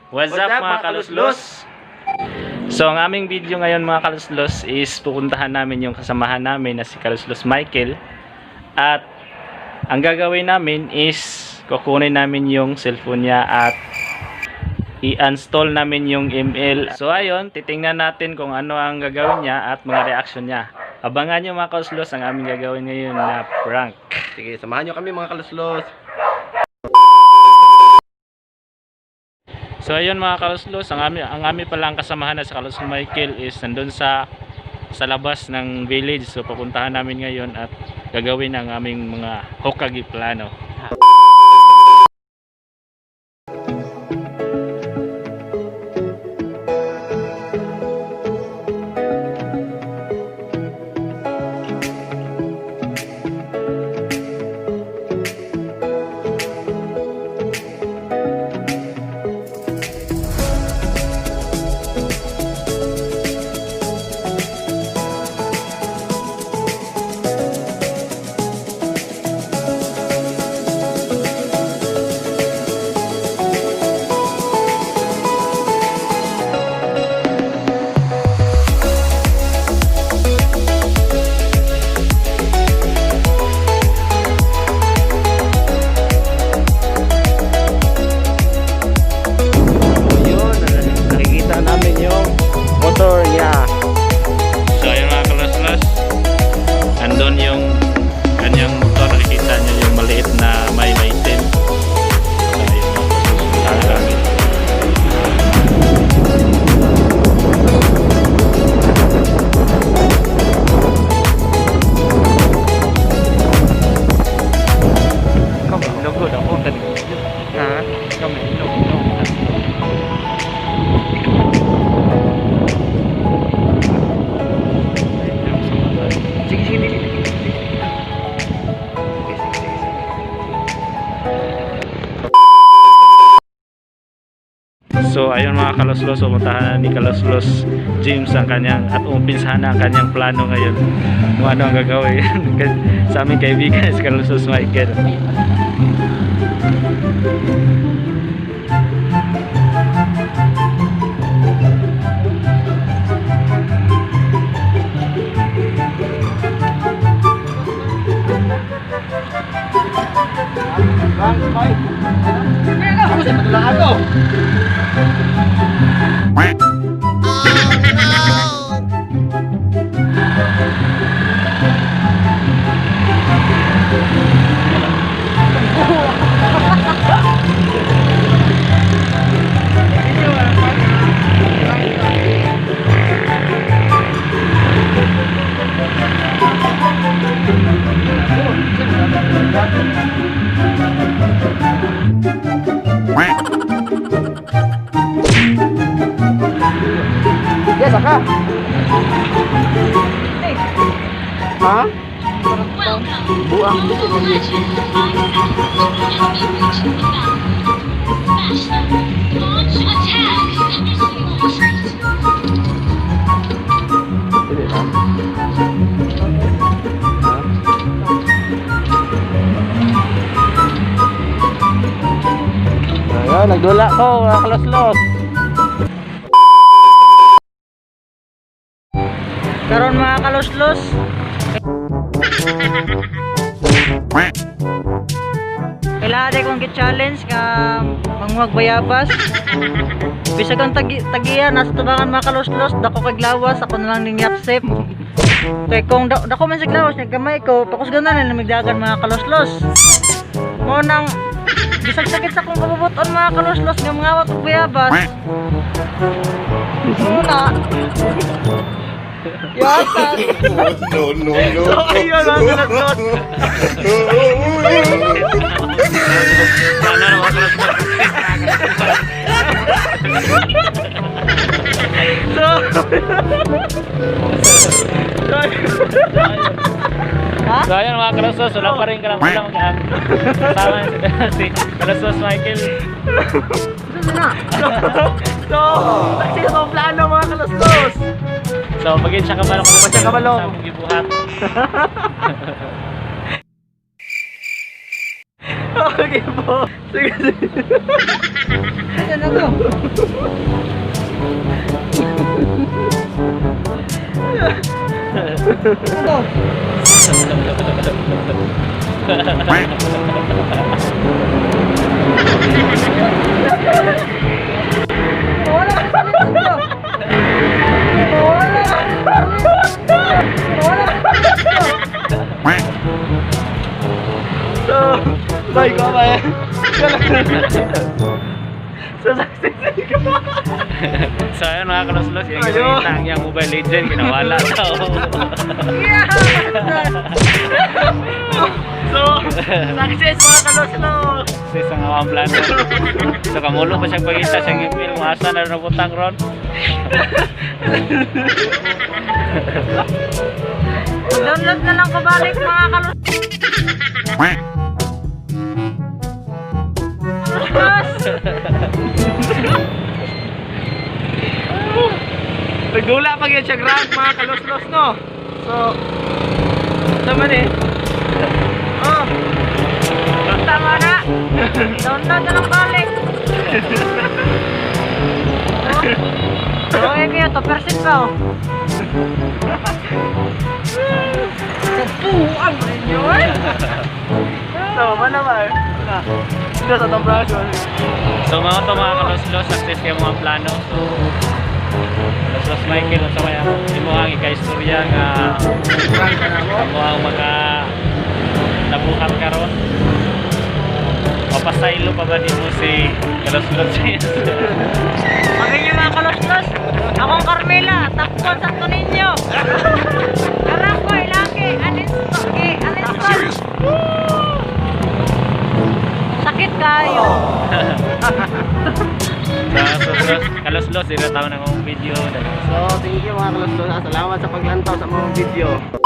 What's up, mga kaluslos? So ang aming video ngayon, mga kaluslos, is pupuntahan namin yung kasamahan namin na si Kaluslos Michael. At ang gagawin namin is kukunin namin yung cellphone niya at i-install namin yung ML. So ayun, titingnan natin kung ano ang gagawin niya at mga reaction niya. Abangan nyo, mga kaluslos, ang aming gagawin ngayon na prank. Sige, samahan nyo kami, mga kaluslos. So ayun, mga kaluslos, ang amin pala ang kasamahan na sa Kaluslos Michael is nandun sa labas ng village. So papuntahan namin ngayon at gagawin ang aming mga Hokage plano. So yun, nakikita namin yung motor niya. So ayun, mga kaluslos, andun yung kanyang motor, nakikita niyo yung maliit na may maitim. So ayun, mga kaluslos, puntahan namin. Ha? Sige, sige, dili, dili, dili. Sige, sige, sige, sige. So ayun, mga kaluslos, pumuntahan na ni Kaluslos James ang kanyang at umpisahan na ang kanyang plano ngayon kung ano ang gagawin sa aming kaibigan si Kaluslos Michael. Bang, bye. Ako sa padula ako. Yes, aka. Ha? Welcome Buang. to Mobile Legends. 5 seconds till enemy reaches the battlefield. Smash them. Launch attack. Initiate retreat. Dili lang. Ha? Ayun, nagdula ko, mga kaluslos. Karon, mga kaluslos, kailangan din kong gi-challenge nga manguhag bayabas. Bisag ang tagiya nasa tubangan, mga kaluslos, dako kay lawas, ako na lang ning yapsip. Kay kung dako man sa lawas niya gamay ko, pakusgan na lang namigdagan, mga kaluslos. Mo nang bisag sakit sa akong kabubuton, mga kaluslos, nga mangawat og bayabas. Muna. Yatas. No, no, no. So, ayun, mga kaluslos. Ano na, mga kaluslos? So, So ayun, mga kaluslos, wala pa rin kalam-kalam ang kasama si Kaluslos Michael. So, sino ang plano, mga kaluslos? So maging siya kabalo kung Siya kabalo. sa among gibuhat. Okay po. Sige, sige. Ano? Ano? Wala ka dito. Wala ka. Wala ka. So, bye ko ba eh. So, success ka. So ayun mga kaluslos, yung Ayun. ginakita ang iyang Mobile Legend, kinawala. So, Yeah! So, success mga kaloslos. sa isang awang plano. So kamulo pa siyang pagita siyang email kung asa na nabutang ron. Download na lang ko balik mga kalus. Nagdula pa gyud siya rank mga kaloslos no. So, naman eh. Oh, Tama na. Download na lang balik. Oh, eh, kaya 2% pa oh. Kapuang ninyo eh. so, man naman. Na. Dito sa atong brush. So mga to mga kaluslos, success kayo mga plano. So, Kaluslos Michael, unsa kaya imo ang ikaistorya nga Rank na mo. amo ang mga nabuhat karon? Mapasaylo pa ba nimo si Kaluslos? Sabi niyo mga kaluslos, akong Carmela, takpon sa to ninyo. Karakoy, laki, uninstall, okay, uninstall. Sakit kayo. So, kaluslos, dito tao na akong video. So, thank you mga kaloslos. Salamat sa paglantaw sa mga video.